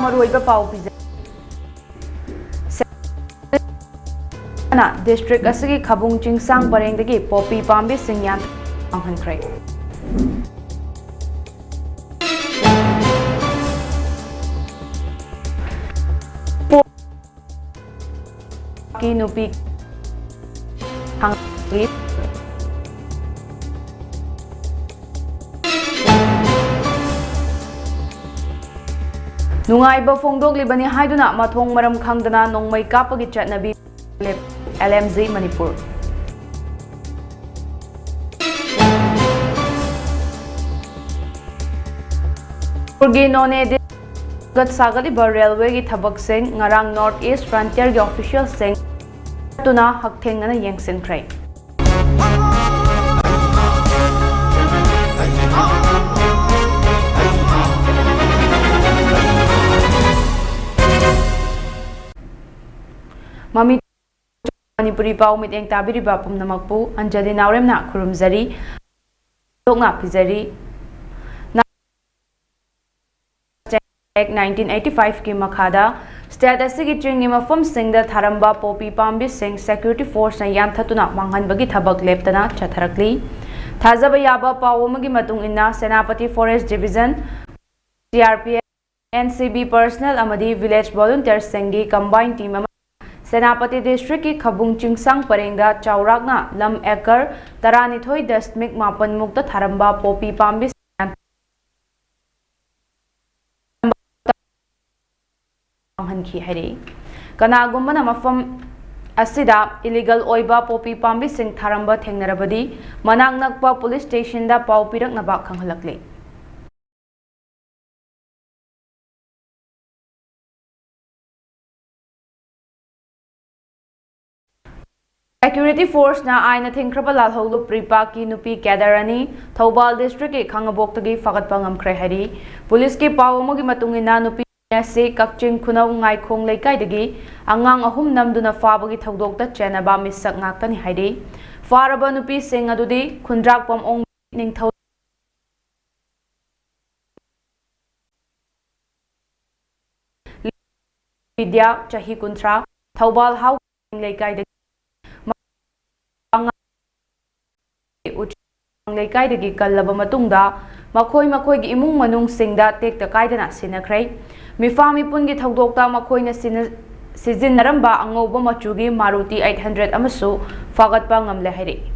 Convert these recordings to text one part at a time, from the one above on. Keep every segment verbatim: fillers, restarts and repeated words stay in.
ꯃꯔꯨꯑꯣꯏꯕ ꯄꯥꯎ ꯄꯤꯖꯔꯤ꯫ ꯁꯦꯅꯥꯅ ꯗꯤꯁꯇ꯭ꯔꯤꯛ ꯑꯁꯤꯒꯤ ꯈꯕꯨꯡ ꯆꯤꯡꯁꯥꯡ ꯄꯔꯦꯡꯗꯒꯤ ꯄꯣꯄꯤ ꯄꯥꯝꯕꯤꯁꯤꯡ ꯌꯥꯟꯊꯠ ꯃꯥꯡꯍꯟꯈ꯭ꯔꯦ꯫ ꯀꯤ ꯅꯨꯄꯤ ꯍꯥꯡꯉꯤ꯫ ꯅꯨꯡꯉꯥꯏꯕ ꯐꯣꯡꯗꯣꯛꯂꯤꯕꯅꯤ ꯍꯥꯏꯗꯨꯅ ꯃꯊꯣꯡ ꯃꯔꯝ ꯈꯪꯗꯅ ꯅꯣꯡꯃꯩ ꯀꯥꯞꯄꯒꯤ ꯆꯠꯅꯕꯤ꯫ L M G Manipur. ꯃꯅꯤꯄꯨꯔꯒꯤ ꯅꯣꯅꯦ ꯗꯤ-, ꯁꯥꯒꯠ-, ꯁꯥꯒꯠꯂꯤꯕ ꯔꯦꯜꯋꯦꯒꯤ ꯊꯕꯛꯁꯤꯡ ꯉꯔꯥꯡ ꯅꯣꯔꯠ ꯏꯁ ꯐ꯭ꯔꯟꯇꯤꯌꯔꯒꯤ ꯑꯣꯐꯤꯁꯤꯌꯦꯜꯁꯤꯡ ꯆꯠꯇꯨꯅ ꯍꯛꯊꯦꯡꯅꯅ ꯌꯦꯡꯁꯤꯟꯈ꯭ꯔꯦ꯫ ꯃꯃꯤ ꯃꯅꯤꯄꯨꯔꯤ ꯄꯥꯎ ꯃꯤꯠꯌꯦꯡ ꯇꯥꯕꯤꯔꯤꯕ ꯄꯨꯝꯅꯃꯛꯄꯨ ꯑꯟꯖꯂꯤ ꯅꯥꯎꯔꯦꯝꯅ ꯈꯨꯔꯨꯝꯖꯔꯤ꯫ ꯊꯣꯛꯅ ꯄꯤꯖꯔꯤ꯫ ꯑꯦꯛ ꯅꯥꯏꯟꯇꯤꯟ ꯑꯩꯠꯇꯤ ꯐꯥꯏꯚꯀꯤ ꯃꯈꯥꯗ ꯁ꯭ꯇꯦꯠ ꯑꯁꯤꯒꯤ ꯆꯤꯡꯒꯤ ꯃꯐꯝꯁꯤꯡꯗ ꯊꯥꯔꯝꯕ ꯄꯣꯄꯤ ꯄꯥꯝꯕꯤꯁꯤꯡ ꯁꯦꯀ꯭ꯌꯨꯔꯤꯇꯤ ꯐꯣꯔꯁꯅ ꯌꯥꯟꯊꯠꯇꯨꯅ ꯃꯥꯡꯍꯟꯕꯒꯤ ꯊꯕꯛ ꯂꯦꯞꯇꯅ ꯆꯠꯊꯔꯛꯂꯤ꯫ ꯊꯥꯖꯕ ꯌꯥꯕ ꯄꯥꯎ ꯑꯃꯒꯤ ꯃꯇꯨꯡ ꯏꯟꯅ, Senapati forest division, C R P F, N C B personal ꯑꯃꯗꯤ ꯚꯤꯂꯦꯖ ꯚꯣꯂꯨꯟꯇꯤꯌꯔꯁꯤꯡꯒꯤ ꯀꯝꯕꯥꯏꯟ ꯇꯤꯝ ꯑꯃ ꯁꯦꯅꯥꯄꯇꯤ ꯗꯤꯁꯇ꯭ꯔꯤꯛꯀꯤ ꯈꯕꯨꯡ ꯆꯤꯡꯁꯥꯡ ꯄꯔꯦꯡꯗ ꯆꯥꯎꯔꯥꯛꯅ ꯂꯝ ꯑꯦꯀꯔ ꯇꯔꯥꯅꯤꯊꯣꯏ ꯗꯁꯃꯤꯛ ꯃꯥꯄꯟ ꯃꯨꯛꯇ ꯊꯥꯔꯝꯕ ꯄꯣꯄꯤ ꯄꯥꯝꯕꯤ ꯃꯥꯡꯍꯟꯈꯤ ꯍꯥꯏꯔꯛꯏ꯫ ꯀꯅꯥꯒꯨꯝꯕꯅ ꯃꯐꯝ ꯑꯁꯤꯗ ꯏꯂꯤꯒꯦꯜ ꯑꯣꯏꯕ ꯄꯣꯄꯤ ꯄꯥꯝꯕꯤꯁꯤꯡ ꯊꯥꯔꯝꯕ ꯊꯦꯡꯅꯔꯕꯗꯤ, ꯃꯅꯥꯛ ꯅꯛꯄ ꯄꯨꯂꯤꯁ ꯁ꯭ꯇꯦꯁꯟꯗ ꯄꯥꯎ ꯄꯤꯔꯛꯅꯕ ꯈꯪꯍꯜꯂꯛꯂꯤ꯫ ꯁꯦꯀ꯭ꯌꯨꯔꯤꯇꯤ ꯐꯣꯔꯁꯅ ꯑꯥꯏꯟꯅ ꯊꯤꯡꯈ꯭ꯔꯕ ꯂꯥꯜꯍꯧꯂꯨꯞ ꯔꯤꯄꯥꯛꯀꯤ ꯅꯨꯄꯤ ꯀꯦꯗꯔ ꯑꯅꯤ ꯊꯧꯕꯥꯜ ꯗꯤꯁꯇ꯭ꯔꯤꯛꯀꯤ ꯈꯥꯡꯉꯕꯣꯛꯇꯒꯤ ꯐꯥꯒꯠꯄ ꯉꯝꯈ꯭ꯔꯦ ꯍꯥꯏꯔꯤ꯫ ꯄꯨꯂꯤꯁꯀꯤ ꯄꯥꯎ ꯑꯃꯒꯤ ꯃꯇꯨꯡ ꯏꯟꯅ, ꯅꯨꯄꯤ ꯑꯁꯤ ꯀꯛꯆꯤꯡ ꯈꯨꯅꯧ ꯉꯥꯏꯈꯣꯡ ꯂꯩꯀꯥꯏꯗꯒꯤ ꯑꯉꯥꯡ ꯑꯍꯨꯝ ꯅꯝꯗꯨꯅ ꯐꯥꯕꯒꯤ ꯊꯧꯗꯣꯛꯇ ꯆꯦꯟꯅꯕ ꯃꯤꯁꯛ ꯉꯥꯛꯇꯅꯤ ꯍꯥꯏꯔꯤ꯫ ꯐꯥꯔꯕ ꯅꯨꯄꯤꯁꯤꯡ ꯑꯗꯨꯗꯤ ꯈꯨꯟꯗ꯭ꯔꯥꯛꯄꯝ ꯑꯣꯡꯕꯤ, ꯅꯤꯡꯊꯧ ꯕꯤꯗ꯭ꯌꯥ, ꯆꯍꯤ ꯀꯨꯟꯊ꯭ꯔꯥ, ꯊꯧꯕꯥꯜ ꯍꯥꯎ ꯂꯩꯀꯥꯏꯗꯒꯤ ꯂꯩꯀꯥꯏꯗꯒꯤ ꯀꯜꯂꯕ ꯃꯇꯨꯡꯗ ꯃꯈꯣꯏ ꯃꯈꯣꯏꯒꯤ ꯏꯃꯨꯡ ꯃꯅꯨꯡꯁꯤꯡꯗ ꯇꯦꯛꯇ ꯀꯥꯏꯗꯅ ꯁꯤꯟꯅꯈ꯭ꯔꯦ꯫ ꯃꯤꯐꯥ ꯃꯤꯄꯨꯟꯒꯤ ꯊꯧꯗꯣꯛꯇ ꯃꯈꯣꯏꯅ ꯁꯤꯖꯤꯟꯅꯔꯝꯕ ꯑꯉꯧꯕ ꯃꯆꯨꯒꯤ ꯃꯥꯔꯨꯇꯤ ꯑꯩꯠ ꯍꯟꯗ꯭ꯔꯦꯠ ꯑꯃꯁꯨ ꯐꯥꯒꯠꯄ ꯉꯝꯂꯦ ꯍꯥꯏꯔꯛꯏ꯫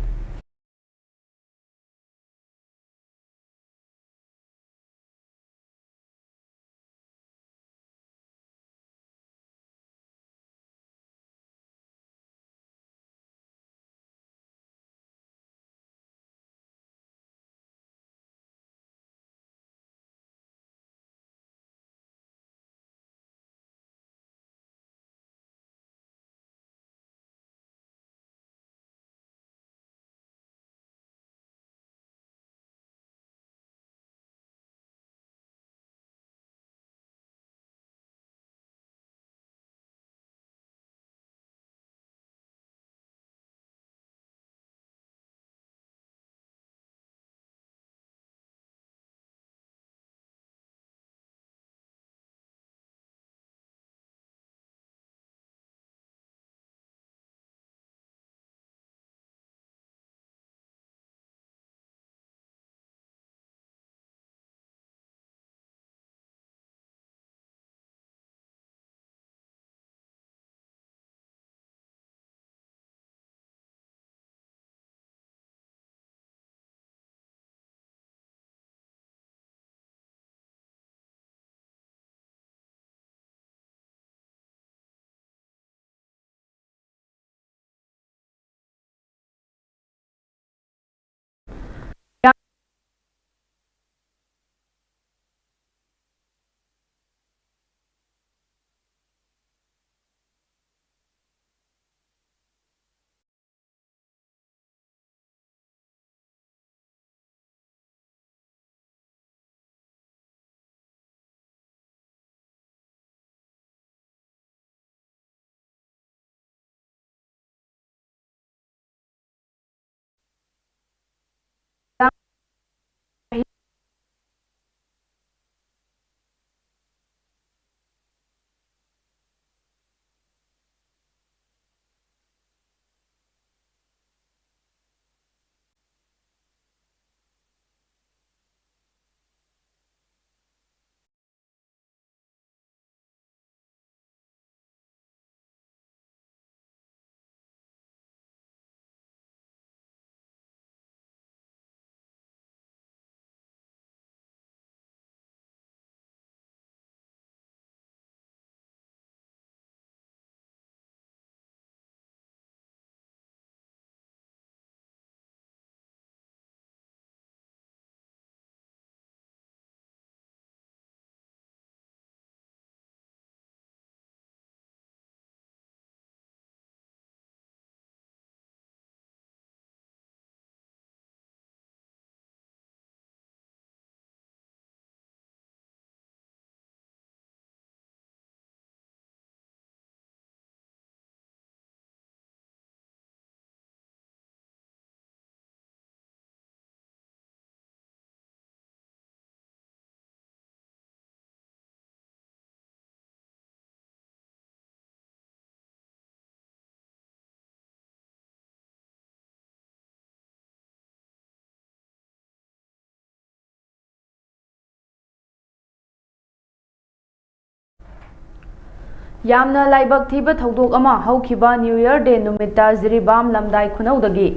ꯌꯥꯝꯅ ꯂꯥꯏꯕꯛ ꯊꯤꯕ ꯊꯧꯗꯣꯛ ꯑꯃ ꯍꯧꯈꯤꯕ New Year Day ꯅꯨꯃꯤꯠꯇ ꯖꯤꯔꯤꯕꯥꯝ ꯂꯝꯗꯥꯏ ꯈꯨꯅꯧꯗꯒꯤ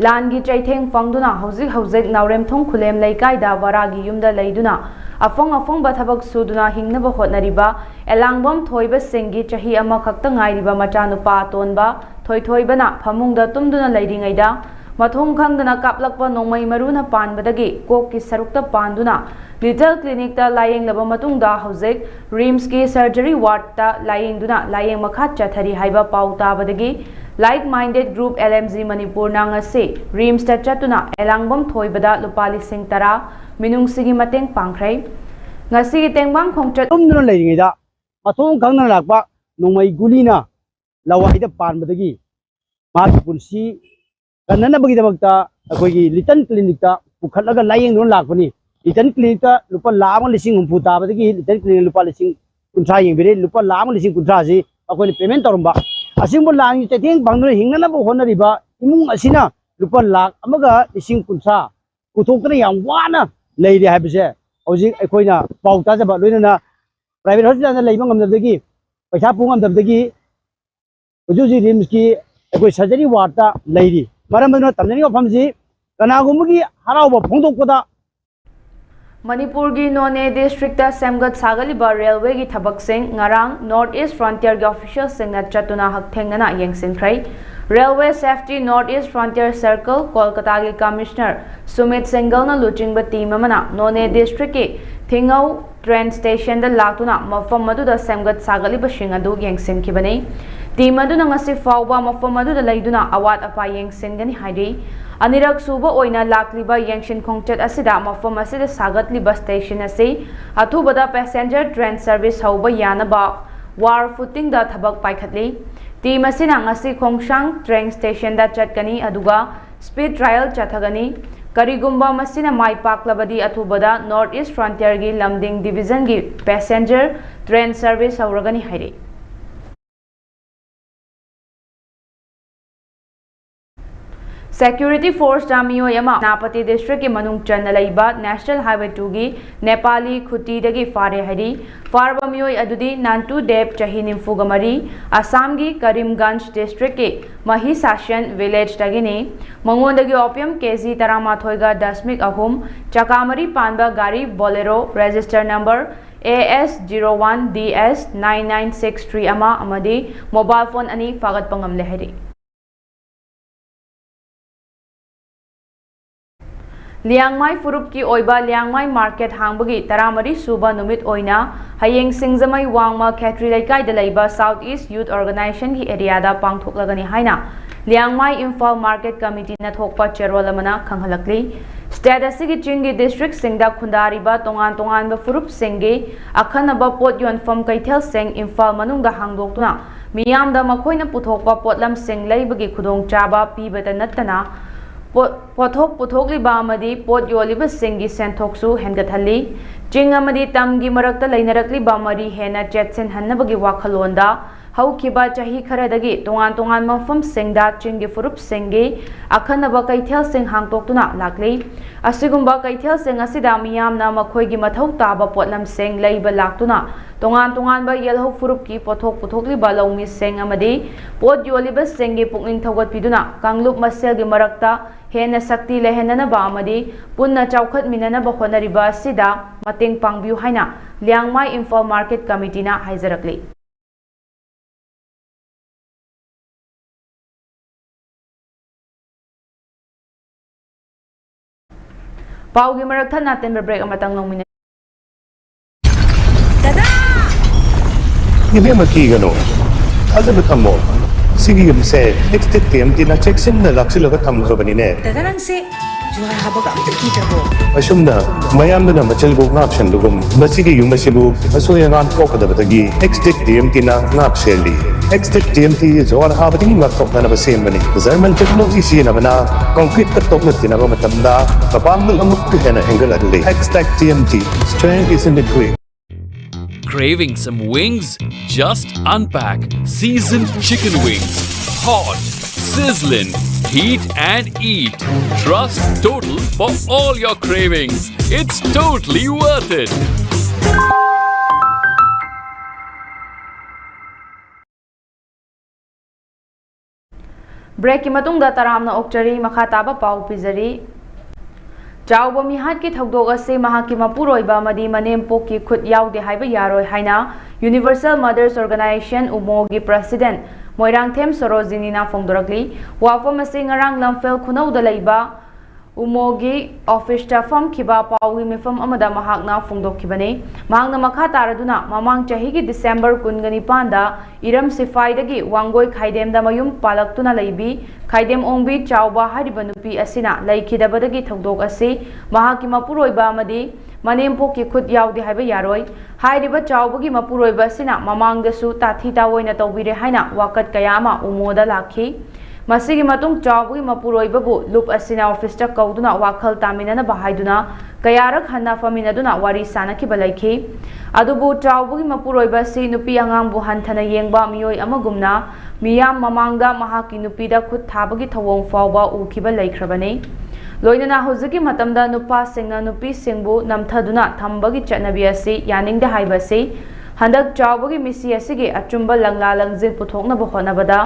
ꯂꯥꯟꯒꯤ ꯆꯩꯊꯦꯡ ꯐꯪꯗꯨꯅ ꯍꯧꯖꯤꯛ ꯍꯧꯖꯤꯛ ꯅꯥꯎꯔꯦꯝꯊꯣꯡ ꯈꯨꯂꯦꯝ ꯂꯩꯀꯥꯏꯗ ꯕꯔꯥꯒꯤ ꯌꯨꯝꯗ ꯂꯩꯗꯨꯅ ꯑꯐꯪ ꯑꯐꯪꯕ ꯊꯕꯛ ꯁꯨꯗꯨꯅ ꯍꯤꯡꯅꯕ ꯍꯣꯠꯅꯔꯤꯕ ꯑꯦꯂꯥꯡꯕꯝ ꯊꯣꯏꯕ ꯁꯤꯡꯒꯤ ꯆꯍꯤ ꯑꯃꯈꯛꯇ ꯉꯥꯏꯔꯤꯕ ꯃꯆꯥꯅꯨꯄꯥ ꯑꯇꯣꯟꯕ ꯊꯣꯏꯊꯣꯏꯕꯅ ꯐꯃꯨꯡꯗ ꯇꯨꯝꯗꯨꯅ ꯂꯩꯔꯤꯉꯩꯗ ꯃꯊꯣꯡ ꯈꯪꯗꯅ ꯀꯥꯞꯂꯛꯄ ꯅꯣꯡꯃꯩ ꯃꯔꯨꯅ ꯄꯥꯟꯕꯗꯒꯤ ꯀꯣꯛꯀꯤ ꯁꯔꯨꯛꯇ ꯄꯥꯟꯗꯨꯅ Little Clinicꯇ ꯂꯥꯌꯦꯡꯂꯕ ꯃꯇꯨꯡꯗ ꯍꯧꯖꯤꯛ RIMSꯀꯤ surgery wardꯇ ꯂꯥꯌꯦꯡꯗꯨꯅ ꯂꯥꯌꯦꯡ ꯃꯈꯥ ꯆꯠꯊꯔꯤ ꯍꯥꯏꯕ ꯄꯥꯎ ꯇꯥꯕꯗꯒꯤ Like Minded Group LMG ꯃꯅꯤꯄꯨꯔꯅ ꯉꯁꯤ RIMSꯇ ꯆꯠꯇꯨꯅ ꯑꯦꯂꯥꯡꯕꯝ ꯊꯣꯏꯕꯗ ꯂꯨꯄꯥ ꯂꯤꯁꯤꯡ ꯇꯔꯥ ꯃꯤꯅꯨꯡꯁꯤꯒꯤ ꯃꯇꯦꯡ ꯄꯥꯡꯈ꯭ꯔꯦ꯫ ꯉꯁꯤꯒꯤ ꯇꯦꯡꯕꯥꯡ ꯈꯣꯡꯆꯠ ꯇꯨꯝꯗꯨꯅ ꯂꯩꯔꯤꯉꯩꯗ ꯃꯊꯣꯡ ꯈꯪꯗꯅ ꯂꯥꯛꯄ ꯅꯣꯡꯃꯩ ꯒꯨꯂꯤꯅ ꯂꯋꯥꯏꯗ ꯄꯥꯟꯕꯗꯒꯤ ꯃꯥꯒꯤ ꯄꯨꯟꯁꯤ ꯀꯟꯅꯅꯕꯒꯤꯗꯃꯛꯇ ꯑꯩꯈꯣꯏꯒꯤ Little Clinicꯇ ꯄꯨꯈꯠꯂꯒ ꯂꯥꯌꯦꯡꯗꯨꯅ ꯂꯥꯛꯄꯅꯤ꯫ Little Clinicꯇ ꯂꯨꯄꯥ ꯂꯥꯈ ꯑꯃ ꯂꯤꯁꯤꯡ ꯍꯨꯝꯐꯨ ꯇꯥꯕꯗꯒꯤ Little Clinicꯅ ꯂꯨꯄꯥ ꯂꯤꯁꯤꯡ ꯀꯨꯟꯊ꯭ꯔꯥ ꯌꯦꯡꯕꯤꯔꯦ꯫ ꯂꯨꯄꯥ ꯂꯥꯈ ꯑꯃ ꯂꯤꯁꯤꯡ ꯀꯨꯟꯊ꯭ꯔꯥꯁꯤ ꯑꯩꯈꯣꯏꯅ payment ꯇꯧꯔꯝꯕ꯫ ꯑꯁꯤꯒꯨꯝꯕ ꯂꯥꯟꯒꯤ ꯆꯩꯊꯦꯡ ꯐꯪꯗꯨꯅ ꯍꯤꯡꯅꯅꯕ ꯍꯣꯠꯅꯔꯤꯕ ꯏꯃꯨꯡ ꯑꯁꯤꯅ ꯂꯨꯄꯥ ꯂꯥꯈ ꯑꯃꯒ ꯂꯤꯁꯤꯡ ꯀꯨꯟꯊ꯭ꯔꯥ ꯄꯨꯊꯣꯛꯇꯅ ꯌꯥꯝ ꯋꯥꯅ ꯂꯩꯔꯤ ꯍꯥꯏꯕꯁꯦ ꯍꯧꯖꯤꯛ ꯑꯩꯈꯣꯏꯅ ꯄꯥꯎ ꯇꯥꯖꯕ, ꯂꯣꯏꯅꯅ private hospitalꯗ ꯂꯩꯕ ꯉꯝꯗꯕꯗꯒꯤ, ꯄꯩꯁꯥ ꯄꯨ ꯉꯝꯗꯕꯗꯒꯤ ꯍꯧꯖꯤꯛ ꯍꯧꯖꯤꯛ RIMSꯀꯤ ꯑꯩꯈꯣꯏ surgery wardꯇ ꯂꯩꯔꯤ꯫ ꯃꯔꯝ ꯑꯗꯨꯅ ꯇꯝꯖꯅꯤꯡꯉꯤꯕ ꯋꯥꯐꯝꯁꯤ, ꯀꯅꯥꯒꯨꯝꯕꯒꯤ ꯍꯔꯥꯎꯕ ꯐꯣꯡꯗꯣꯛꯄꯗ ꯃꯅꯤꯄꯨꯔꯒꯤ ꯅꯣꯅꯦ districtꯇ ꯁꯦꯝꯒꯠ ꯁꯥꯒꯠꯂꯤꯕ railwayꯒꯤ ꯊꯕꯛꯁꯤꯡ ꯉꯔꯥꯡ North East Frontierꯒꯤ officialꯁꯤꯡꯅ ꯆꯠꯇꯨꯅ ꯍꯛꯊꯦꯡꯅꯅ ꯌꯦꯡꯁꯤꯟꯈ꯭ꯔꯦ꯫ Railway Safety North East Frontier Circle, ꯀꯣꯜꯀꯇꯥꯒꯤ Commissioner Sumit ꯁꯦꯡꯒꯜꯅ ꯂꯨꯆꯤꯡꯕ team ꯑꯃꯅ ꯅꯣꯅꯦ districtꯀꯤ ꯊꯤꯡꯉꯧ train stationꯗ ꯂꯥꯛꯇꯨꯅ ꯃꯐꯝ ꯑꯗꯨꯗ ꯁꯦꯝꯒꯠ ꯁꯥꯒꯠꯂꯤꯕꯁꯤꯡ ꯑꯗꯨ ꯌꯦꯡꯁꯤꯟꯈꯤꯕꯅꯤ꯫ Team ꯑꯗꯨꯅ ꯉꯁꯤ ꯐꯥꯎꯕ ꯃꯐꯝ ꯑꯗꯨꯗ ꯂꯩꯗꯨꯅ ꯑꯋꯥꯠ ꯑꯄꯥ ꯌꯦꯡꯁꯤꯟꯒꯅꯤ ꯍꯥꯏꯔꯤ꯫ ꯑꯅꯤꯔꯛ ꯁꯨꯕ ꯑꯣꯏꯅ ꯂꯥꯛꯂꯤꯕ ꯌꯦꯡꯁꯤꯟ ꯈꯣꯡꯆꯠ ꯑꯁꯤꯗ ꯃꯐꯝ ꯑꯁꯤꯗ ꯁꯥꯒꯠꯂꯤꯕ station ꯑꯁꯤ ꯑꯊꯨꯕꯗ passenger train service ꯍꯧꯕ ꯌꯥꯅꯕ wall footingꯗ ꯊꯕꯛ ꯄꯥꯏꯈꯠꯂꯤ꯫ Team ꯑꯁꯤꯅ ꯉꯁꯤ ꯈꯣꯡꯁꯥꯡ train stationꯗ ꯆꯠꯀꯅꯤ, ꯑꯗꯨꯒ speed trial ꯆꯠꯊꯒꯅꯤ꯫ ꯀꯔꯤꯒꯨꯝꯕ ꯃꯁꯤꯅ ꯃꯥꯏ ꯄꯥꯛꯂꯕꯗꯤ ꯑꯊꯨꯕꯗ North East Frontierꯒꯤ Lumding Divisionꯒꯤ passenger train service ꯍꯧꯔꯒꯅꯤ ꯍꯥꯏꯔꯤ꯫ Security forceꯇ ꯃꯤꯑꯣꯏ ꯑꯃ ꯁꯦꯅꯥꯄꯇꯤ districtꯀꯤ ꯃꯅꯨꯡ ꯆꯟꯅ ꯂꯩꯕ National Highway twoꯒꯤ ꯅꯦꯄꯥꯂꯤ ꯈꯨꯇꯤꯗꯒꯤ ꯐꯥꯔꯦ ꯍꯥꯏꯔꯤ꯫ ꯐꯥꯔꯕ ꯃꯤꯑꯣꯏ ꯑꯗꯨꯗꯤ ꯅꯥꯟꯇꯨ ꯗꯦꯕ, ꯆꯍꯤ ꯅꯤꯐꯨꯒ ꯃꯔꯤ, ꯑꯁꯥꯝꯒꯤ ꯀꯔꯤꯝꯒꯟꯖ districtꯀꯤ ꯃꯍꯤꯁꯥꯁꯟ villageꯇꯒꯤꯅꯤ꯫ ꯃꯉꯣꯟꯗꯒꯤ opium ꯀꯦꯖꯤ ꯇꯔꯥꯃꯥꯊꯣꯏꯒ ꯗꯁꯃꯤꯛ ꯑꯍꯨꯝ, ꯆꯀꯥ ꯃꯔꯤ ꯄꯥꯟꯕ ꯒꯥꯔꯤ Bolero register number A S zero one D S nine nine six three ꯑꯃ ꯑꯃꯗꯤ mobile phone ꯑꯅꯤ ꯐꯥꯒꯠꯄ ꯉꯝꯂꯦ ꯍꯥꯏꯔꯤ꯫ ꯂꯤꯌꯥꯡꯃꯥꯏ ꯐꯨꯔꯨꯞꯀꯤ ꯑꯣꯏꯕ ꯂꯤꯌꯥꯡꯃꯥꯏ market ꯍꯥꯡꯕꯒꯤ ꯇꯔꯥꯃꯔꯤ ꯁꯨꯕ ꯅꯨꯃꯤꯠ ꯑꯣꯏꯅ ꯍꯌꯦꯡ ꯁꯤꯡꯖꯃꯩ ꯋꯥꯡꯃ ꯈꯦꯇ꯭ꯔꯤ ꯂꯩꯀꯥꯏꯗ ꯂꯩꯕ South East Youth Organizationꯒꯤ areaꯗ ꯄꯥꯡꯊꯣꯛꯂꯒꯅꯤ ꯍꯥꯏꯅ ꯂꯤꯌꯥꯡꯃꯥꯏ ꯏꯝꯐꯥꯜ market committeeꯅ ꯊꯣꯛꯄ ꯆꯦꯔꯣꯜ ꯑꯃꯅ ꯈꯪꯍꯜꯂꯛꯂꯤ꯫ State ꯑꯁꯤꯒꯤ ꯆꯤꯡꯒꯤ districtꯁꯤꯡꯗ ꯈꯨꯟꯗꯥꯔꯤꯕ ꯇꯣꯉꯥꯟ ꯇꯣꯉꯥꯟꯕ ꯐꯨꯔꯨꯞꯁꯤꯡꯒꯤ ꯑꯈꯟꯅꯕ ꯄꯣꯠ ꯌꯣꯟꯐꯝ ꯀꯩꯊꯦꯜꯁꯤꯡ ꯏꯝꯐꯥꯜ ꯃꯅꯨꯡꯗ ꯍꯥꯡꯗꯣꯛꯇꯨꯅ ꯃꯤꯌꯥꯝꯗ ꯃꯈꯣꯏꯅ ꯄꯨꯊꯣꯛꯄ ꯄꯣꯠꯂꯝꯁꯤꯡ ꯂꯩꯕꯒꯤ ꯈꯨꯗꯣꯡꯆꯥꯕ ꯄꯤꯕꯇ ꯅꯠꯇꯅ ꯄꯣ-, ꯄꯣꯠꯊꯣꯛ ꯄꯨꯊꯣꯛꯂꯤꯕ ꯑꯃꯗꯤ ꯄꯣꯠ ꯌꯣꯜꯂꯤꯕꯁꯤꯡꯒꯤ ꯁꯦꯟꯊꯣꯛꯁꯨ ꯍꯦꯟꯒꯠꯍꯜꯂꯤ꯫ ꯆꯤꯡ ꯑꯃꯗꯤ ꯇꯝꯒꯤ ꯃꯔꯛꯇ ꯂꯩꯅꯔꯛꯂꯤꯕ ꯃꯔꯤ ꯍꯦꯟꯅ ꯆꯦꯠꯁꯤꯟꯍꯟꯅꯕꯒꯤ ꯋꯥꯈꯜꯂꯣꯟꯗ ꯍꯧꯈꯤꯕ ꯆꯍꯤ ꯈꯔꯗꯒꯤ ꯇꯣꯉꯥꯟ ꯇꯣꯉꯥꯟꯕ ꯃꯐꯝꯁꯤꯡꯗ ꯆꯤꯡꯒꯤ ꯐꯨꯔꯨꯞꯁꯤꯡꯒꯤ ꯑꯈꯟꯅꯕ ꯀꯩꯊꯦꯜꯁꯤꯡ ꯍꯥꯡꯗꯣꯛꯇꯨꯅ ꯂꯥꯛꯂꯤ꯫ ꯑꯁꯤꯒꯨꯝꯕ ꯀꯩꯊꯦꯜꯁꯤꯡ ꯑꯁꯤꯗ ꯃꯤꯌꯥꯝꯅ ꯃꯈꯣꯏꯒꯤ ꯃꯊꯧ ꯇꯥꯕ ꯄꯣꯠꯂꯝꯁꯤꯡ ꯂꯩꯕ ꯂꯥꯛꯇꯨꯅ ꯇꯣꯉꯥꯟ ꯇꯣꯉꯥꯟꯕ ꯌꯦꯜꯍꯧ ꯐꯨꯔꯨꯞꯀꯤ ꯄꯣꯠꯊꯣꯛ ꯄꯨꯊꯣꯛꯂꯤꯕ ꯂꯧꯃꯤꯁꯤꯡ ꯑꯃꯗꯤ ꯄꯣꯠ ꯌꯣꯜꯂꯤꯕꯁꯤꯡꯒꯤ ꯄꯨꯛꯅꯤꯡ ꯊꯧꯒꯠꯄꯤꯗꯨꯅ ꯀꯥꯡꯂꯨꯞ ꯃꯁꯦꯜꯒꯤ ꯃꯔꯛꯇ ꯍꯦꯟꯅ ꯁꯛꯇꯤ ꯂꯩꯍꯟꯅꯅꯕ ꯑꯃꯗꯤ ꯄꯨꯟꯅ ꯆꯥꯎꯈꯠꯃꯤꯟꯅꯅꯕ ꯍꯣꯠꯅꯔꯤꯕ ꯑꯁꯤꯗ ꯃꯇꯦꯡ ꯄꯥꯡꯕꯤꯌꯨ ꯍꯥꯏꯅ ꯂꯤꯌꯥꯡꯃꯥꯏ ꯏꯝꯐꯥꯜ market committeeꯅ ꯍꯥꯏꯖꯔꯛꯂꯤ꯫ ꯄꯥꯎꯒꯤ ꯃꯔꯛ ꯊꯠꯅ ꯑꯇꯦꯟꯕ break ꯑꯃꯇꯪ ꯂꯧꯃꯤꯟꯅꯁꯤ꯫ ꯗꯗꯥ! ꯏꯕꯦꯝꯃ, ꯀꯤꯒꯅꯨ, ꯊꯥꯖꯕ ꯊꯝꯃꯣ꯫ ꯁꯤꯒꯤ ꯌꯨꯝꯁꯦ Extech TMTꯅ ꯆꯦꯛꯁꯤꯟꯅ ꯂꯥꯛꯁꯤꯜꯂꯒ ꯊꯝꯈ꯭ꯔꯕꯅꯤꯅꯦ꯫ ꯗꯗꯥ, ꯅꯪꯁꯦ ꯖꯨꯍꯥꯔ ꯍꯥꯕꯒ ꯑꯝꯇ ꯀꯤꯗ꯭ꯔꯕꯣ? ꯑꯁꯨꯝꯅ ꯃꯌꯥꯝꯗꯨꯅ ꯃꯆꯤꯜꯕꯨ ꯉꯥꯛ ꯁꯦꯟꯕꯒꯨꯝ, ꯃꯁꯤꯒꯤ ꯌꯨꯝ ꯑꯁꯤꯕꯨ ꯑꯁꯣꯏ ꯑꯉꯥꯝ ꯊꯣꯛꯀꯗꯕꯗꯒꯤ Extech TMTꯅ ꯉꯥꯛ ꯁꯦꯜꯂꯤ꯫ Extech TMT ꯖꯨꯍꯥꯔ ꯍꯥꯕꯗꯒꯤ ꯉꯥꯛꯊꯣꯛꯅꯅꯕ ꯁꯦꯝꯕꯅꯤ꯫ German technology ꯁꯤꯖꯤꯟꯅꯕꯅ concreteꯀ ꯇꯣꯛꯅ ꯇꯤꯟꯅꯕ ꯃꯇꯝꯗ ꯃꯄꯥꯡꯒꯜ ꯑꯃꯨꯛꯀ ꯍꯦꯟꯅ ꯍꯦꯟꯒꯠꯍꯜꯂꯤ꯫ Extech TMT, strength is in the grit. Craving some wings? Just unpack seasoned chicken wings. Hot, sizzling, Heat and eat. Trust Total for all your cravings. It's totally worth it. Breakꯀꯤ ꯃꯇꯨꯡꯗ ꯇꯔꯥꯝꯅ ꯑꯣꯛꯆꯔꯤ꯫ ꯃꯈꯥ ꯇꯥꯕ ꯄꯥꯎ ꯄꯤꯖꯔꯤ꯫ ꯆꯥꯎꯕ ꯃꯤꯍꯥꯠꯀꯤ ꯊꯧꯗꯣꯛ ꯑꯁꯤ ꯃꯍꯥꯛꯀꯤ ꯃꯄꯨꯔꯣꯏꯕ ꯑꯃꯗꯤ ꯃꯅꯦꯝꯄꯣꯛꯀꯤ ꯈꯨꯠ ꯌꯥꯎꯗꯦ ꯍꯥꯏꯕ ꯌꯥꯔꯣꯏ ꯍꯥꯏꯅ Universal Mothers Organisation, UMOꯒꯤ president Moirangthem ꯁꯣꯔꯣꯖꯤꯅꯤꯅ ꯐꯣꯡꯗꯣꯔꯛꯂꯤ꯫ ꯋꯥꯐꯝ ꯑꯁꯤ ꯉꯔꯥꯡ ꯂꯝꯐꯦꯜ ꯈꯨꯅꯧꯗ ꯂꯩꯕ UMOꯒꯤ officeꯇ ꯐꯝꯈꯤꯕ ꯄꯥꯎꯒꯤ ꯃꯤꯐꯝ ꯑꯃꯗ ꯃꯍꯥꯛꯅ ꯐꯣꯡꯗꯣꯛꯈꯤꯕꯅꯤ꯫ ꯃꯍꯥꯛꯅ ꯃꯈꯥ ꯇꯥꯔꯗꯨꯅ, ꯃꯃꯥꯡ ꯆꯍꯤꯒꯤ December ꯀꯨꯟꯒ ꯅꯤꯄꯥꯟꯗ ꯏꯔꯝ ꯁꯤꯐꯥꯏꯗꯒꯤ ꯋꯥꯡꯒꯣꯏ ꯈꯥꯏꯗꯦꯝꯗ ꯃꯌꯨꯝ ꯄꯥꯜꯂꯛꯇꯨꯅ ꯂꯩꯕꯤ ꯈꯥꯏꯗꯦꯝ ꯑꯣꯡꯕꯤ ꯆꯥꯎꯕ ꯍꯥꯏꯔꯤꯕ ꯅꯨꯄꯤ ꯑꯁꯤꯅ ꯂꯩꯈꯤꯗꯕꯗꯒꯤ ꯊꯧꯗꯣꯛ ꯑꯁꯤ ꯃꯍꯥꯛꯀꯤ ꯃꯄꯨꯔꯣꯏꯕ ꯑꯃꯗꯤ ꯃꯅꯦꯝꯄꯣꯛꯀꯤ ꯈꯨꯠ ꯌꯥꯎꯗꯦ ꯍꯥꯏꯕ ꯌꯥꯔꯣꯏ꯫ ꯍꯥꯏꯔꯤꯕ ꯆꯥꯎꯕꯒꯤ ꯃꯄꯨꯔꯣꯏꯕ ꯑꯁꯤꯅ ꯃꯃꯥꯡꯗꯁꯨ ꯇꯥꯊꯤ ꯇꯥꯑꯣꯏꯅ ꯇꯧꯕꯤꯔꯦ ꯍꯥꯏꯅ ꯋꯥꯀꯠ ꯀꯌꯥ ꯑꯃ UMOꯗ ꯂꯥꯛꯈꯤ꯫ ꯃꯁꯤꯒꯤ ꯃꯇꯨꯡ ꯆꯥꯎꯕꯒꯤ ꯃꯄꯨꯔꯣꯏꯕꯕꯨ ꯂꯨꯞ ꯑꯁꯤꯅ officeꯇ ꯀꯧꯗꯨꯅ ꯋꯥꯈꯜ ꯇꯥꯃꯤꯟꯅꯅꯕ ꯍꯥꯏꯗꯨꯅ ꯀꯌꯥꯔꯛ ꯍꯟꯅ ꯐꯝꯃꯤꯟꯅꯗꯨꯅ ꯋꯥꯔꯤ ꯁꯥꯅꯈꯤꯕ ꯂꯩꯈꯤ꯫ ꯑꯗꯨꯕꯨ ꯆꯥꯎꯕꯒꯤ ꯃꯄꯨꯔꯣꯏꯕ ꯑꯁꯤ ꯅꯨꯄꯤ ꯑꯉꯥꯡꯕꯨ ꯍꯟꯊꯅ ꯌꯦꯡꯕ ꯃꯤꯑꯣꯏ ꯑꯃꯒꯨꯝꯅ ꯃꯤꯌꯥꯝ ꯃꯃꯥꯡꯗ ꯃꯍꯥꯛꯀꯤ ꯅꯨꯄꯤꯗ ꯈꯨꯠ ꯊꯥꯕꯒꯤ ꯊꯧꯑꯣꯡ ꯐꯥꯎꯕ ꯎꯈꯤꯕ ꯂꯩꯈ꯭ꯔꯕꯅꯤ꯫ ꯂꯣꯏꯅꯅ ꯍꯧꯖꯤꯛꯀꯤ ꯃꯇꯝꯗ ꯅꯨꯄꯥꯁꯤꯡꯅ ꯅꯨꯄꯤꯁꯤꯡꯕꯨ ꯅꯝꯊꯗꯨꯅ ꯊꯝꯕꯒꯤ ꯆꯠꯅꯕꯤ ꯑꯁꯤ ꯌꯥꯅꯤꯡꯗꯦ ꯍꯥꯏꯕ ꯑꯁꯤ ꯍꯟꯗꯛ ꯆꯥꯎꯕꯒꯤ ꯃꯤꯁꯤ ꯑꯁꯤꯒꯤ ꯑꯆꯨꯝꯕ ꯂꯪꯂꯥ ꯂꯪꯖꯤꯟ ꯄꯨꯊꯣꯛꯅꯕ ꯍꯣꯠꯅꯕꯗ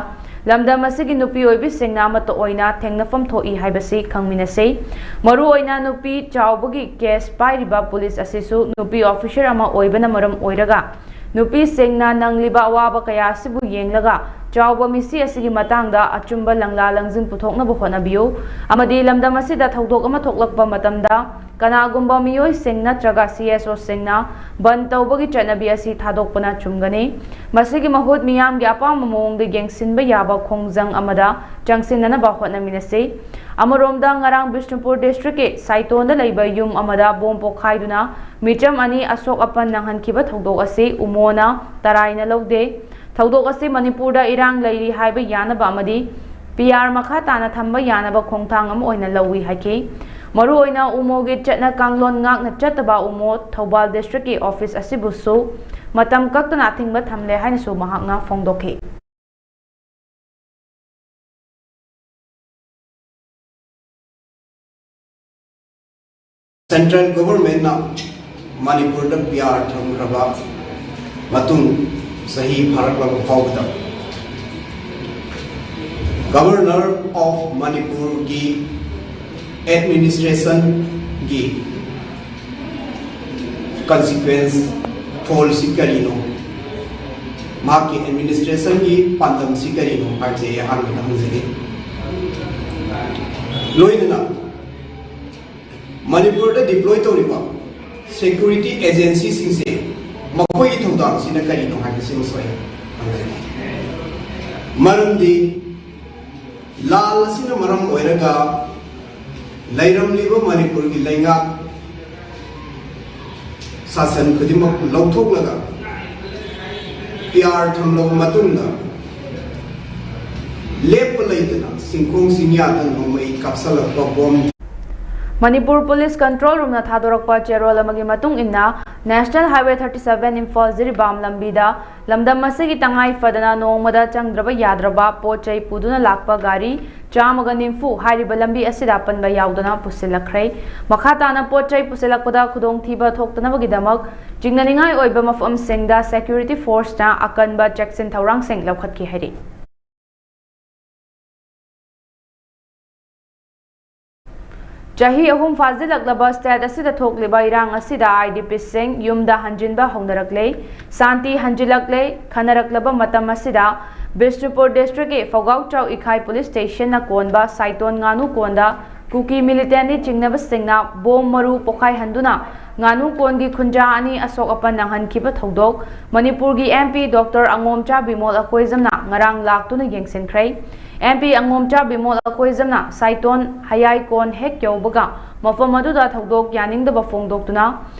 ꯂꯝꯗꯝ ꯑꯁꯤꯒꯤ ꯅꯨꯄꯤ ꯑꯣꯏꯕꯤꯁꯤꯡꯅ ꯑꯃꯠꯇ ꯑꯣꯏꯅ ꯊꯦꯡꯅꯐꯝ ꯊꯣꯛꯏ ꯍꯥꯏꯕꯁꯤ ꯈꯪꯃꯤꯟꯅꯁꯤ꯫ ꯃꯔꯨꯑꯣꯏꯅ ꯅꯨꯄꯤ ꯆꯥꯎꯕꯒꯤ case ꯄꯥꯏꯔꯤꯕ police ꯑꯁꯤꯁꯨ ꯅꯨꯄꯤ officer ꯑꯃ ꯑꯣꯏꯕꯅ ꯃꯔꯝ ꯑꯣꯏꯔꯒ ꯅꯨꯄꯤꯁꯤꯡꯅ ꯅꯪꯂꯤꯕ ꯑꯋꯥꯕ ꯀꯌꯥ ꯑꯁꯤꯕꯨ ꯌꯦꯡꯂꯒ ꯆꯥꯎꯕ ꯃꯤꯁꯤ ꯑꯁꯤꯒꯤ ꯃꯇꯥꯡꯗ ꯑꯆꯨꯝꯕ ꯂꯪꯂꯥ ꯂꯪꯖꯤꯟ ꯄꯨꯊꯣꯛꯅꯕ ꯍꯣꯠꯅꯕꯤꯌꯨ ꯑꯃꯗꯤ ꯂꯝꯗꯝ ꯑꯁꯤꯗ ꯊꯧꯗꯣꯛ ꯑꯃ ꯊꯣꯛꯂꯛꯄ ꯃꯇꯝꯗ ꯀꯅꯥꯒꯨꯝꯕ ꯃꯤꯑꯣꯏꯁꯤꯡ ꯅꯠꯇ꯭ꯔꯒ CSOꯁꯤꯡꯅ ꯕꯟ ꯇꯧꯕꯒꯤ ꯆꯠꯅꯕꯤ ꯑꯁꯤ ꯊꯥꯗꯣꯛꯄꯅ ꯆꯨꯝꯒꯅꯤ꯫ ꯃꯁꯤꯒꯤ ꯃꯍꯨꯠ ꯃꯤꯌꯥꯝꯒꯤ ꯑꯄꯥꯝꯕ ꯃꯑꯣꯡꯗ ꯌꯦꯡꯁꯤꯟꯕ ꯌꯥꯕ ꯈꯣꯡꯖꯪ ꯑꯃꯗ ꯆꯪꯁꯤꯟꯅꯅꯕ ꯍꯣꯠꯅꯃꯤꯟꯅꯁꯤ꯫ ꯑꯃꯔꯣꯝꯗ ꯉꯔꯥꯡ ꯕꯤꯁꯅꯨꯄꯨꯔ districtꯀꯤ ꯁꯥꯏꯇꯣꯟꯗ ꯂꯩꯕ ꯌꯨꯝ ꯑꯃꯗ ꯕꯣꯝ ꯄꯣꯈꯥꯏꯗꯨꯅ ꯃꯤꯆꯝ ꯑꯅꯤ ꯑꯁꯣꯛ ꯑꯄꯟ ꯅꯪꯍꯟꯈꯤꯕ ꯊꯧꯗꯣꯛ ꯑꯁꯤ UMOꯅ ꯇꯔꯥꯏꯅ ꯂꯧꯗꯦ꯫ ꯊꯧꯗꯣꯛ ꯑꯁꯤ ꯃꯅꯤꯄꯨꯔꯗ ꯏꯔꯥꯡ ꯂꯩꯔꯤ ꯍꯥꯏꯕ ꯌꯥꯅꯕ ꯑꯃꯗꯤ PR ꯃꯈꯥ ꯇꯥꯅ ꯊꯝꯕ ꯌꯥꯅꯕ ꯈꯣꯡꯊꯥꯡ ꯑꯃ ꯑꯣꯏꯅ ꯂꯧꯏ ꯍꯥꯏꯈꯤ꯫ ꯃꯔꯨꯑꯣꯏꯅ UMOꯒꯤ ꯆꯠꯅ ꯀꯥꯡꯂꯣꯟ ꯉꯥꯛꯅ ꯆꯠꯇꯕ UMO ꯊꯧꯕꯥꯜ districtꯀꯤ office ꯑꯁꯤꯕꯨꯁꯨ ꯃꯇꯝ ꯀꯛꯇꯅ ꯑꯊꯤꯡꯕ ꯊꯝꯂꯦ ꯍꯥꯏꯅꯁꯨ ꯃꯍꯥꯛꯅ ꯐꯣꯡꯗꯣꯛꯈꯤ꯫ Central Governmentꯅ ꯃꯅꯤꯄꯨꯔꯗ ꯄꯤ ꯑꯥꯔ ꯊꯝꯈ꯭ꯔꯕ ꯃꯇꯨꯡ ꯆꯍꯤ ꯐꯥꯔꯛꯂꯕ ꯐꯥꯎꯕꯗ Governor of ꯃꯅꯤꯄꯨꯔꯒꯤ administrationꯒꯤ consequence, fallꯁꯤ ꯀꯔꯤꯅꯣ, ꯃꯍꯥꯛꯀꯤ administrationꯒꯤ ꯄꯥꯟꯗꯝꯁꯤ ꯀꯔꯤꯅꯣ ꯍꯥꯏꯕꯁꯦ ꯑꯩ ꯑꯍꯥꯟꯕꯗ ꯍꯪꯖꯒꯦ꯫ ꯂꯣꯏꯅꯅ ꯃꯅꯤꯄꯨꯔꯗ deploy ꯇꯧꯔꯤꯕ security agencyꯁꯤꯡꯁꯦ ꯃꯈꯣꯏꯒꯤ ꯊꯧꯗꯥꯡꯁꯤꯅ ꯀꯔꯤꯅꯣ ꯍꯥꯏꯕꯁꯤꯃꯁꯨ ꯑꯩ ꯍꯪꯖꯒꯦ꯫ ꯃꯔꯝꯗꯤ ꯂꯥꯜ ꯑꯁꯤꯅ ꯃꯔꯝ ꯑꯣꯏꯔꯒ ꯂꯩꯔꯝꯂꯤꯕ ꯃꯅꯤꯄꯨꯔꯒꯤ ꯂꯩꯉꯥꯛ ꯁꯥꯁꯟ ꯈꯨꯗꯤꯡꯃꯛꯄꯨ ꯂꯧꯊꯣꯛꯂꯒ ꯄꯤ ꯑꯥꯔ ꯊꯝꯂꯕ ꯃꯇꯨꯡꯗ ꯂꯦꯞꯄ ꯂꯩꯇꯅ ꯆꯤꯡꯈꯣꯡ ꯆꯤꯡꯌꯥꯗ ꯅꯣꯡꯃꯩ ꯀꯥꯞꯁꯜꯂꯛꯄ, ꯕꯣꯝ ꯃꯅꯤꯄꯨꯔ ꯄꯨꯂꯤꯁ ꯀꯟꯇ꯭ꯔꯣꯜ ꯔꯨꯝꯅ ꯊꯥꯗꯣꯔꯛꯄ ꯆꯦꯔꯣꯜ ꯑꯃꯒꯤ ꯃꯇꯨꯡ ꯏꯟꯅ, National Highway thirty seven Imphal Jiribam ꯂꯝꯕꯤꯗ ꯂꯝꯗꯝ ꯑꯁꯤꯒꯤ ꯇꯉꯥꯏ ꯐꯗꯅ ꯅꯣꯡꯃꯗ ꯆꯪꯗ꯭ꯔꯕ ꯌꯥꯗ꯭ꯔꯕ ꯄꯣꯠ ꯆꯩ ꯄꯨꯗꯨꯅ ꯂꯥꯛꯄ ꯒꯥꯔꯤ ꯆꯥꯝꯃꯒ ꯅꯤꯐꯨ ꯍꯥꯏꯔꯤꯕ ꯂꯝꯕꯤ ꯑꯁꯤꯗ ꯑꯄꯟꯕ ꯌꯥꯎꯗꯅ ꯄꯨꯁꯤꯜꯂꯛꯈ꯭ꯔꯦ꯫ ꯃꯈꯥ ꯇꯥꯅ ꯄꯣꯠ ꯆꯩ ꯄꯨꯁꯤꯜꯂꯛꯄꯗ ꯈꯨꯗꯣꯡꯊꯤꯕ ꯊꯣꯛꯇꯅꯕꯒꯤꯗꯃꯛ ꯆꯤꯡꯅꯅꯤꯡꯉꯥꯏ ꯑꯣꯏꯕ ꯃꯐꯝꯁꯤꯡꯗ security forceꯅ ꯑꯀꯟꯕ ꯆꯦꯛꯁꯤꯟ ꯊꯧꯔꯥꯡꯁꯤꯡ ꯂꯧꯈꯠꯈꯤ ꯍꯥꯏꯔꯤ꯫ ꯆꯍꯤ ꯑꯍꯨꯝ ꯐꯥꯖꯤꯜꯂꯛꯂꯕ state ꯑꯁꯤꯗ ꯊꯣꯛꯂꯤꯕ ꯏꯔꯥꯡ ꯑꯁꯤꯗ IDPꯁꯤꯡ ꯌꯨꯝꯗ ꯍꯟꯖꯤꯟꯕ ꯍꯧꯅꯔꯛꯂꯦ꯫ ꯁꯥꯟꯇꯤ ꯍꯟꯖꯤꯜꯂꯛꯂꯦ꯫ ꯈꯟꯅꯔꯛꯂꯕ ꯃꯇꯝ ꯑꯁꯤꯗ ꯕꯤꯁꯅꯨꯄꯨꯔ districtꯀꯤ ꯐꯧꯒꯥꯎꯆꯥꯎ ꯏꯈꯥꯏ police stationꯅ ꯀꯣꯟꯕ ꯁꯥꯏꯇꯣꯟ ꯉꯥꯅꯨ ꯀꯣꯟꯗ ꯀꯨꯀꯤ militantꯅꯤ ꯆꯤꯡꯅꯕꯁꯤꯡꯅ ꯕꯣꯝ ꯃꯔꯨ ꯄꯣꯈꯥꯏꯍꯟꯗꯨꯅ ꯉꯥꯅꯨ ꯀꯣꯟꯒꯤ ꯈꯨꯟꯖꯥ ꯑꯅꯤ ꯑꯁꯣꯛ ꯑꯄꯟ ꯅꯪꯍꯟꯈꯤꯕ ꯊꯧꯗꯣꯛ ꯃꯅꯤꯄꯨꯔꯒꯤ MP Doctor ꯑꯉꯣꯝꯆꯥ ꯕꯤꯃꯣꯜ ꯑꯀꯣꯏꯖꯝꯅ ꯉꯔꯥꯡ ꯂꯥꯛꯇꯨꯅ ꯌꯦꯡꯁꯤꯟꯈ꯭ꯔꯦ꯫ MP ꯑꯉꯣꯝꯆꯥ ꯕꯤꯃꯣꯜ ꯑꯀꯣꯏꯖꯝꯅ ꯁꯥꯏꯇꯣꯟ ꯍꯌꯥꯏ ꯀꯣꯟ ꯍꯦꯛ ꯌꯧꯕꯒ ꯃꯐꯝ ꯑꯗꯨꯗ ꯊꯧꯗꯣꯛ ꯌꯥꯅꯤꯡꯗꯕ ꯐꯣꯡꯗꯣꯛꯇꯨꯅ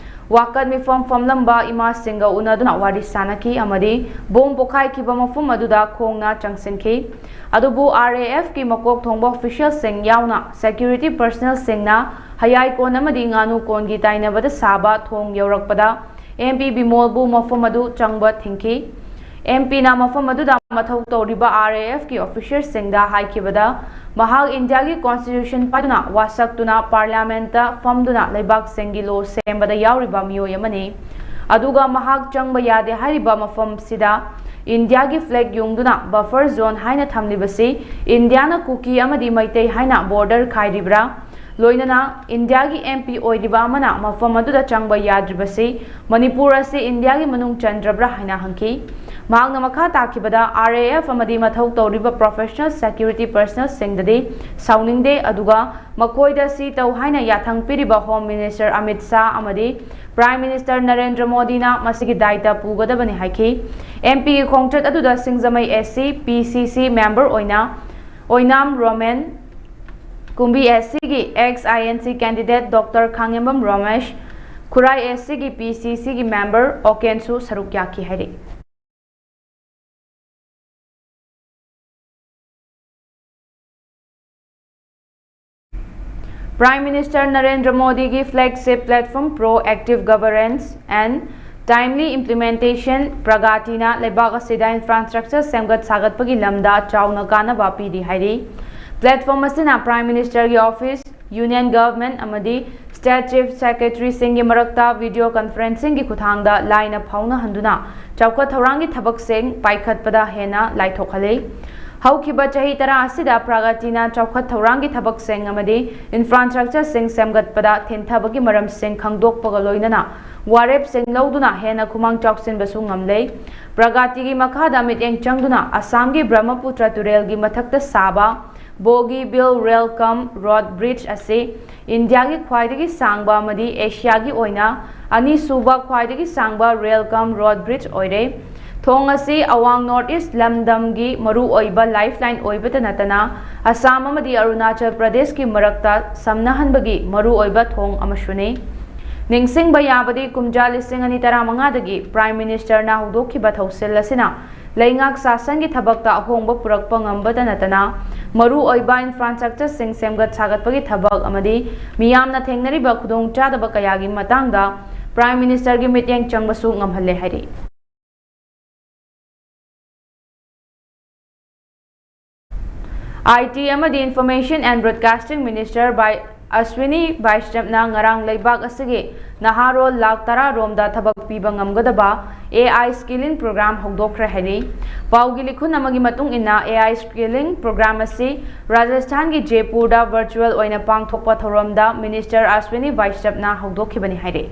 ꯋꯥꯀꯠ ꯃꯤꯐꯝ ꯐꯝꯂꯝꯕ ꯏꯃꯥꯁꯤꯡꯒ ꯎꯅꯗꯨꯅ ꯋꯥꯔꯤ ꯁꯥꯅꯈꯤ ꯑꯃꯗꯤ ꯕꯣꯝ ꯄꯣꯈꯥꯏꯈꯤꯕ ꯃꯐꯝ ꯑꯗꯨꯗ ꯈꯣꯡꯅ ꯆꯪꯁꯤꯟꯈꯤ꯫ ꯑꯗꯨꯕꯨ RAFꯀꯤ ꯃꯀꯣꯛ ꯊꯣꯡꯕ officialꯁꯤꯡ ꯌꯥꯎꯅ security personnelꯁꯤꯡꯅ ꯍꯌꯥꯏ ꯀꯣꯟ ꯑꯃꯗꯤ ꯉꯥꯅꯨ ꯀꯣꯟꯒꯤ ꯇꯥꯏꯅꯕꯗ ꯁꯥꯕ ꯊꯣꯡ ꯌꯧꯔꯛꯄꯗ MP ꯕꯤꯃꯣꯜꯕꯨ ꯃꯐꯝ ꯑꯗꯨ ꯆꯪꯕ ꯊꯤꯡꯈꯤ꯫ ꯑꯦꯝ ꯄꯤꯅ ꯃꯐꯝ ꯑꯗꯨꯗ ꯃꯊꯧ ꯇꯧꯔꯤꯕ ꯑꯥꯔ ꯑꯦ ꯑꯦꯐꯀꯤ ꯑꯣꯐꯤꯁꯔꯁꯤꯡꯗ ꯍꯥꯏꯈꯤꯕꯗ, ꯃꯍꯥꯛ ꯏꯟꯗꯤꯌꯥꯒꯤ ꯀꯣꯟꯁꯇꯤꯇ꯭ꯌꯨꯁꯟ ꯄꯥꯏꯗꯨꯅ ꯋꯥꯁꯛꯇꯨꯅ ꯄꯥꯔꯂꯤꯌꯥꯃꯦꯟꯠꯇ ꯐꯝꯗꯨꯅ ꯂꯩꯕꯥꯛꯁꯤꯡꯒꯤ ꯂꯣ ꯁꯦꯝꯕꯗ ꯌꯥꯎꯔꯤꯕ ꯃꯤꯑꯣꯏ ꯑꯃꯅꯤ꯫ ꯑꯗꯨꯒ ꯃꯍꯥꯛ ꯆꯪꯕ ꯌꯥꯗꯦ ꯍꯥꯏꯔꯤꯕ ꯃꯐꯝꯁꯤꯗ ꯏꯟꯗꯤꯌꯥꯒꯤ ꯐ꯭ꯂꯦꯒ ꯌꯨꯡꯗꯨꯅ ꯕꯐꯔ ꯖꯣꯟ ꯍꯥꯏꯅ ꯊꯝꯂꯤꯕꯁꯤ ꯏꯟꯗꯤꯌꯥꯅ ꯀꯨꯀꯤ ꯑꯃꯗꯤ ꯃꯩꯇꯩ ꯍꯥꯏꯅ ꯕꯣꯔꯗꯔ ꯈꯥꯏꯔꯤꯕ꯭ꯔꯥ? ꯂꯣꯏꯅꯅ ꯏꯟꯗꯤꯌꯥꯒꯤ ꯑꯦꯝ ꯄꯤ ꯑꯣꯏꯔꯤꯕ ꯑꯃꯅ ꯃꯐꯝ ꯑꯗꯨꯗ ꯆꯪꯕ ꯌꯥꯗ꯭ꯔꯤꯕꯁꯤ ꯃꯅꯤꯄꯨꯔ ꯑꯁꯤ ꯏꯟꯗꯤꯌꯥꯒꯤ ꯃꯅꯨꯡ ꯆꯟꯗ꯭ꯔꯕ꯭ꯔꯥ ꯍꯥꯏꯅ ꯍꯪꯈꯤ꯫ ꯃꯍꯥꯛꯅ ꯃꯈꯥ ꯇꯥꯈꯤꯕꯗ, ꯑꯥꯔ ꯑꯦ ꯑꯦꯐ ꯑꯃꯗꯤ ꯃꯊꯧ ꯇꯧꯔꯤꯕ ꯄ꯭ꯔꯣꯐꯦꯁꯅꯦꯜ ꯁꯦꯀ꯭ꯌꯨꯔꯤꯇꯤ ꯄꯔꯁꯅꯦꯜꯁꯤꯡꯗꯗꯤ ꯁꯥꯎꯅꯤꯡꯗꯦ, ꯑꯗꯨꯒ ꯃꯈꯣꯏꯗ ꯁꯤ ꯇꯧ ꯍꯥꯏꯅ ꯌꯥꯊꯪ ꯄꯤꯔꯤꯕ ꯍꯣꯝ ꯃꯤꯅꯤꯁꯇꯔ ꯑꯃꯤꯠ ꯁꯥꯍ ꯑꯃꯗꯤ ꯄ꯭ꯔꯥꯏꯝ ꯃꯤꯅꯤꯁꯇꯔ ꯅꯔꯦꯟꯗ꯭ꯔ ꯃꯣꯗꯤꯅ ꯃꯁꯤꯒꯤ ꯗꯥꯏꯇ ꯄꯨꯒꯗꯕꯅꯤ ꯍꯥꯏꯈꯤ꯫ ꯑꯦꯝ ꯄꯤꯒꯤ ꯈꯣꯡꯆꯠ ꯑꯗꯨꯗ ꯁꯤꯡꯖꯃꯩ ꯑꯦꯁ ꯁꯤ ꯄꯤ ꯁꯤ ꯁꯤ ꯃꯦꯝꯕꯔ ꯑꯣꯏꯅ ꯑꯣꯏꯅꯥꯝ ꯔꯣꯃꯦꯟ, ꯀꯨꯝꯕꯤ ꯑꯦꯁ ꯁꯤꯒꯤ ꯑꯦꯛꯁ ꯑꯥꯏ ꯑꯦꯟ ꯁꯤ ꯀꯦꯟꯗꯤꯗꯦꯠ ꯗꯣꯛꯇꯔ ꯈꯥꯉꯦꯝꯕꯝ ꯔꯣꯃꯦꯁ, ꯈꯨꯔꯥꯏ ꯑꯦꯁ ꯁꯤꯒꯤ ꯄꯤ ꯁꯤ ꯁꯤꯒꯤ ꯃꯦꯝꯕꯔ ꯑꯣꯀꯦꯟꯁꯨ ꯁꯔꯨꯛ ꯌꯥꯈꯤ ꯍꯥꯏꯔꯤ꯫ ꯄ꯭ꯔꯥꯏꯝ ꯃꯤꯅꯤꯁꯇꯔ ꯅꯔꯦꯟꯗ꯭ꯔ ꯃꯣꯗꯤꯒꯤ flagship platform Proactive Governance and Timely Implementation, ꯄ꯭ꯔꯒꯥꯇꯤꯅ ꯂꯩꯕꯥꯛ ꯑꯁꯤꯗ ꯏꯟꯐ꯭ꯔꯥꯁ꯭ꯇ꯭ꯔꯛꯆꯔ ꯁꯦꯝꯒꯠ ꯁꯥꯒꯠꯄꯒꯤ ꯂꯝꯗ ꯆꯥꯎꯅ ꯀꯥꯟꯅꯕ ꯄꯤꯔꯤ ꯍꯥꯏꯔꯤ꯫ ꯄ꯭ꯂꯦꯠꯐꯣꯔꯝ ꯑꯁꯤꯅ ꯄ꯭ꯔꯥꯏꯝ ꯃꯤꯅꯤꯁꯇꯔꯒꯤ ꯑꯣꯐꯤꯁ, ꯌꯨꯅꯤꯌꯟ ꯒꯚꯔꯟꯃꯦꯟꯠ ꯑꯃꯗꯤ ꯁ꯭ꯇꯦꯠ ꯆꯤꯐ ꯁꯦꯀ꯭ꯔꯦꯇꯔꯤꯁꯤꯡꯒꯤ ꯃꯔꯛꯇ ꯚꯤꯗꯤꯑꯣ ꯀꯟꯐꯔꯦꯟꯁꯤꯡꯒꯤ ꯈꯨꯠꯊꯥꯡꯗ ꯂꯥꯏꯅ ꯐꯥꯎꯅꯍꯟꯗꯨꯅ ꯆꯥꯎꯈꯠ ꯊꯧꯔꯥꯡꯒꯤ ꯊꯕꯛꯁꯤꯡ ꯄꯥꯏꯈꯠꯄꯗ ꯍꯦꯟꯅ ꯂꯥꯏꯊꯣꯛꯍꯜꯂꯤ꯫ ꯍꯧꯈꯤꯕ ꯆꯍꯤ ꯇꯔꯥ ꯑꯁꯤꯗ ꯄ꯭ꯔꯒꯇꯤꯅ ꯆꯥꯎꯈꯠ ꯊꯧꯔꯥꯡꯒꯤ ꯊꯕꯛꯁꯤꯡ ꯑꯃꯗꯤ ꯏꯟꯐ꯭ꯔꯥꯁ꯭ꯇ꯭ꯔꯛꯆꯔꯁꯤꯡ ꯁꯦꯝꯒꯠꯄꯗ ꯊꯦꯡꯊꯕꯒꯤ ꯃꯔꯝꯁꯤꯡ ꯈꯪꯗꯣꯛꯄꯒ ꯂꯣꯏꯅꯅ ꯋꯥꯔꯦꯞꯁꯤꯡ ꯂꯧꯗꯨꯅ ꯍꯦꯟꯅ ꯈꯨꯃꯥꯡ ꯆꯥꯎꯁꯤꯟꯕꯁꯨ ꯉꯝꯂꯦ꯫ ꯄ꯭ꯔꯒꯇꯤꯒꯤ ꯃꯈꯥꯗ ꯃꯤꯠꯌꯦꯡ ꯆꯪꯗꯨꯅ ꯑꯁꯥꯝꯒꯤ ꯕ꯭ꯔꯍ꯭ꯃꯄꯨꯇ꯭ꯔ ꯇꯨꯔꯦꯜꯒꯤ ꯃꯊꯛꯇ ꯁꯥꯕ ꯕꯣꯒꯤꯕꯤꯜ ꯔꯦꯜ ꯀꯝ ꯔꯣꯗ ꯕ꯭ꯔꯤꯖ ꯑꯁꯤ ꯏꯟꯗꯤꯌꯥꯒꯤ ꯈ꯭ꯋꯥꯏꯗꯒꯤ ꯁꯥꯡꯕ ꯑꯃꯗꯤ ꯑꯦꯁꯤꯌꯥꯒꯤ ꯑꯣꯏꯅ ꯑꯅꯤꯁꯨꯕ ꯈ꯭ꯋꯥꯏꯗꯒꯤ ꯁꯥꯡꯕ ꯔꯦꯜ ꯀꯝ ꯔꯣꯗ ꯕ꯭ꯔꯤꯖ ꯑꯣꯏꯔꯦ꯫ ꯊꯣꯡ ꯑꯁꯤ ꯑꯋꯥꯡ ꯅꯣꯔꯠ ꯏꯁ ꯂꯝꯗꯝꯒꯤ ꯃꯔꯨꯑꯣꯏꯕ ꯂꯥꯏꯐꯂꯥꯏꯟ ꯑꯣꯏꯕꯇ ꯅꯠꯇꯅ ꯑꯁꯥꯝ ꯑꯃꯗꯤ ꯑꯔꯨꯅꯥꯆꯜ ꯄ꯭ꯔꯗꯦꯁꯀꯤ ꯃꯔꯛꯇ ꯁꯝꯅꯍꯟꯕꯒꯤ ꯃꯔꯨꯑꯣꯏꯕ ꯊꯣꯡ ꯑꯃꯁꯨꯅꯤ꯫ ꯅꯤꯡꯁꯤꯡꯕ ꯌꯥꯕꯗꯤ, ꯀꯨꯝꯖꯥ ꯂꯤꯁꯤꯡ ꯑꯅꯤ ꯇꯔꯥꯃꯉꯥꯗꯒꯤ ꯄ꯭ꯔꯥꯏꯝ ꯃꯤꯅꯤꯁꯇꯔꯅ ꯍꯧꯗꯣꯛꯈꯤꯕ ꯊꯧꯁꯤꯜ ꯑꯁꯤꯅ ꯂꯩꯉꯥꯛ ꯁꯥꯁꯟꯒꯤ ꯊꯕꯛꯇ ꯑꯍꯣꯡꯕ ꯄꯨꯔꯛꯄ ꯉꯝꯕꯇ ꯅꯠꯇꯅ ꯃꯔꯨꯑꯣꯏꯕ ꯏꯟꯐ꯭ꯔꯥꯁ꯭ꯇ꯭ꯔꯛꯆꯔꯁꯤꯡ ꯁꯦꯝꯒꯠ ꯁꯥꯒꯠꯄꯒꯤ ꯊꯕꯛ ꯑꯃꯗꯤ ꯃꯤꯌꯥꯝꯅ ꯊꯦꯡꯅꯔꯤꯕ ꯈꯨꯗꯣꯡꯆꯥꯗꯕ ꯀꯌꯥꯒꯤ ꯃꯇꯥꯡꯗ ꯄ꯭ꯔꯥꯏꯝ ꯃꯤꯅꯤꯁꯇꯔꯒꯤ ꯃꯤꯠꯌꯦꯡ ꯆꯪꯕꯁꯨ ꯉꯝꯍꯜꯂꯦ ꯍꯥꯏꯔꯤ꯫ I T ꯑꯃꯗꯤ Information and Broadcasting Minister ꯕꯥꯏ ꯑꯁ꯭ꯋꯤꯅꯤ ꯕꯥꯏꯁ꯭ꯅꯕꯅ ꯉꯔꯥꯡ ꯂꯩꯕꯥꯛ ꯑꯁꯤꯒꯤ ꯅꯍꯥꯔꯣꯜ ꯂꯥꯈ ꯇꯔꯥ ꯔꯣꯝꯗ ꯊꯕꯛ ꯄꯤꯕ ꯉꯝꯒꯗꯕ A I skilling program ꯍꯧꯗꯣꯛꯈ꯭ꯔꯦ ꯍꯥꯏꯔꯤ꯫ ꯄꯥꯎꯒꯤ ꯂꯤꯈꯨꯟ ꯑꯃꯒꯤ ꯃꯇꯨꯡ ꯏꯟꯅ, A I skilling program ꯑꯁꯤ ꯔꯥꯖꯁꯊꯥꯟꯒꯤ ꯖꯦꯄꯨꯔꯗ virtual ꯑꯣꯏꯅ ꯄꯥꯡꯊꯣꯛꯄ ꯊꯧꯔꯝꯗ Minister ꯑꯁ꯭ꯋꯤꯅꯤ ꯕꯥꯏꯁ꯭ꯅꯕꯅ ꯍꯧꯗꯣꯛꯈꯤꯕꯅꯤ ꯍꯥꯏꯔꯤ꯫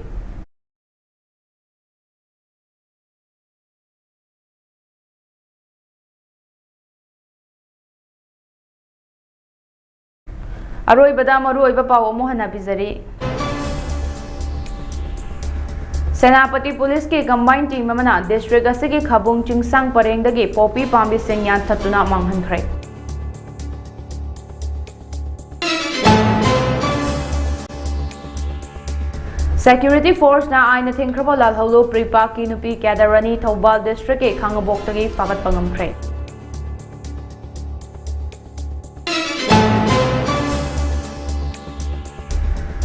ꯑꯔꯣꯏꯕꯗ ꯃꯔꯨꯑꯣꯏꯕ ꯄꯥꯎ ꯑꯃꯨꯛ ꯍꯟꯅ ꯄꯤꯖꯔꯤ꯫ ꯁꯦꯅꯥꯄꯇꯤ ꯄꯨꯂꯤꯁꯀꯤ combine team ꯑꯃꯅ district ꯑꯁꯤꯒꯤ ꯈꯕꯨꯡ ꯆꯤꯡꯁꯥꯡ ꯄꯔꯦꯡꯗꯒꯤ ꯄꯣꯄꯤ ꯄꯥꯝꯕꯤꯁꯤꯡ ꯌꯥꯟꯊꯠꯇꯨꯅ ꯃꯥꯡꯍꯟꯈ꯭ꯔꯦ꯫ Security force ꯅ ꯑꯥꯏꯟꯅ ꯊꯤꯡꯈ꯭ꯔꯕ ꯂꯥꯜꯍꯧꯂꯨ PREPAK ꯀꯤ ꯅꯨꯄꯤ cadre ꯑꯅꯤ ꯊꯧꯕꯥꯜ district ꯀꯤ ꯈꯥꯉꯕꯣꯛꯇꯒꯤ ꯐꯥꯒꯠꯄ ꯉꯝꯈ꯭ꯔꯦ꯫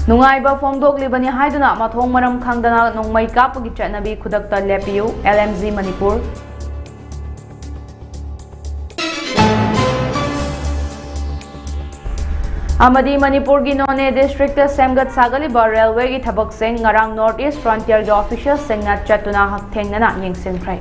ꯅꯨꯡꯉꯥꯏꯕ ꯐꯣꯡꯗꯣꯛꯂꯤꯕꯅꯤ ꯍꯥꯏꯗꯨꯅ ꯃꯊꯣꯡ ꯃꯔꯝ ꯈꯪꯗꯅ ꯅꯣꯡꯃꯩ ꯀꯥꯞꯄꯒꯤ ꯆꯠꯅꯕꯤ ꯈꯨꯗꯛꯇ ꯂꯦꯞꯄꯤꯌꯨ, L M G ꯃꯅꯤꯄꯨꯔ꯫ ꯑꯃꯗꯤ ꯃꯅꯤꯄꯨꯔꯒꯤ ꯅꯣꯅꯦ district ꯇ ꯁꯦꯝꯒꯠ ꯁꯥꯒꯠꯂꯤꯕ railway ꯒꯤ ꯊꯕꯛꯁꯤꯡ ꯉꯔꯥꯡ North East Frontier ꯒꯤ official ꯁꯤꯡꯅ ꯆꯠꯇꯨꯅ ꯍꯛꯊꯦꯡꯅꯅ ꯌꯦꯡꯁꯤꯟꯈ꯭ꯔꯦ꯫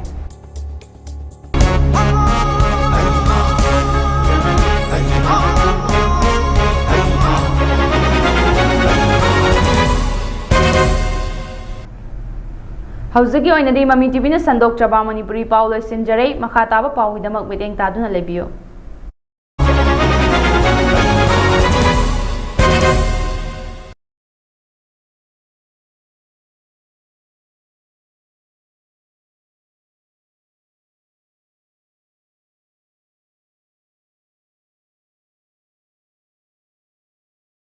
ꯍꯧꯖꯤꯛꯀꯤ ꯑꯣꯏꯅꯗꯤ ꯃꯃꯤ TV ꯅ ꯁꯟꯗꯣꯛꯆꯕ ꯃꯅꯤꯄꯨꯔꯤ ꯄꯥꯎ ꯂꯣꯏꯁꯤꯟꯖꯔꯦ꯫ ꯃꯈꯥ ꯇꯥꯕ ꯄꯥꯎꯒꯤꯗꯃꯛ ꯃꯤꯠꯌꯦꯡ ꯇꯥꯗꯨꯅ ꯂꯩꯕꯤꯌꯨ꯫